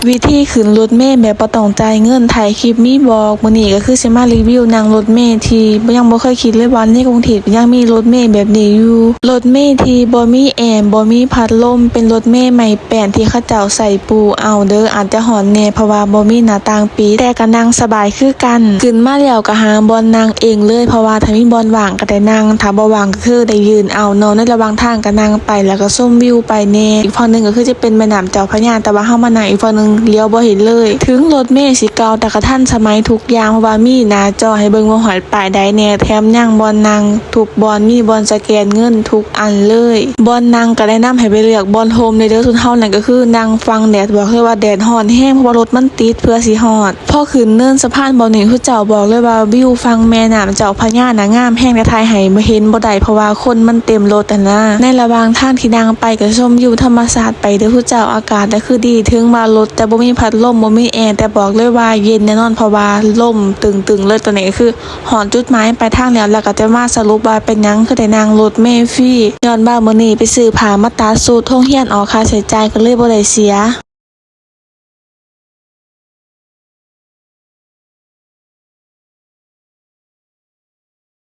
ວິທີຂຶ້ນລົດເມແບບບໍ່ຕ້ອງຈ່າຍເງິນ ທ້າຍຄລິບມີບອກ. ມື້ນີ້ກໍຄືຊິມາຣີວິວນັ່ງລົດເມທີ່ຍັງບໍ່ເຄີຍຄິດເລີຍວ່າໃນກຸງເທບຍັງມີລົດເມແບບນີ້ຢູ່. ລົດເມທີ່ບໍ່ມີແອ ບໍ່ມີພັດລົມ ເປັນລົດເມໄມ້ແປ້ນທີ່ເຂົາເຈົ້າໃຊ້ປູເອົາເດີ້ ອາດຈະຮ້ອນແດ່ເພາະວ່າບໍ່ມີໜ້າຕ່າງປິດ ແຕ່ກໍນັ່ງສະບາຍຄືກັນ. ຂຶ້ນມາແລ້ວກໍຫາບ່ອນນັ່ງເອງເລີຍ ເພາະວ່າຖ້າມີບ່ອນວ່າງກໍໄດ້ນັ່ງ ຖ້າບໍ່ວ່າງ ຄືໄດ້ຢືນເອົາເນາະ ໃນລະຫວ່າງທາງກໍນັ່ງໄປ ແລ້ວກໍຊົມວິວໄປແດ່. ອີກຝັ່ງໜຶ່ງກໍຄືຈະເປັນແມ່ນ້ຳເຈົ້າພະຍາ ແຕ່ວ່າເຮົາມານັ່ງອີກຝັ່ງໜຶ່ງ ຫຼຽວບໍ່ເຫັນເລີຍ. ເຖິງລົດເມຊິເກົ່າ ແຕ່ກໍທັນສະໄໝທຸກຢ່າງ ເພາະວ່າມີໜ້າຈໍໃຫ້ເບິ່ງວ່າຮອດປ້າຍໃດແດ່ ແຖມຍັງບ່ອນນັ່ງທຸກບ່ອນ ມີບ່ອນສະແກນເງິນທຸກອັນເລີຍ. ບ່ອນນັ່ງກໍແນະນຳໃຫ້ໄປເລືອກບ່ອນຮົ່ມເລີຍເດີ້ ສ່ວນເຮົານັ້ນກໍຄືນັ່ງຝັ່ງແດດ ບອກເລີຍວ່າແດດຮ້ອນແຮງ ເພາະວ່າລົດມັນຕິດເພື່ອຊິຮອດ. ພໍຂຶ້ນເນີນສະພານບ່ອນນີ້ ເຂົາເຈົ້າບອກເລີຍວ່າວິວຝັ່ງແມ່ນ້ຳເຈົ້າພະຍານະງາມແຮງ ແຕ່ຖ່າຍໃຫ້ເຫັນບໍ່ໄດ້ ເພາະວ່າຄົນມັນເຕັມລົດຫັ້ນນະ. ໃນລະຫວ່າງທາງທີ່ນັ່ງໄປກໍຊົມວິວທຳມະຊາດໄປເດີ້ ເຂົາເຈົ້າອາກາດກໍຄືດີ ເຖິງວ່າລົດຈະບໍ່ມີພັດລົມ ບໍ່ມີແອ ແຕ່ບອກເລີຍວ່າເຢັນແນ່ນອນ ເພາະວ່າລົມຕຶງໆເລີຍ. ຕອນນີ້ກໍຄືຮອດຈຸດໝາຍປາຍທາງແລ້ວ ແລ້ວກໍຈະມາສະຫຼຸບວ່າເປັນຫຍັງຄືໄດ້ນັ່ງລົດເມຟຣີ ຍ້ອນວ່າມື້ນີ້ໄປຊື້ຜ້າມາຕັດຊຸດໂຮງຮຽນ ອອກຄ່າໃຊ້ຈ່າຍກໍເລີຍບໍ່ໄດ້ເສຍ.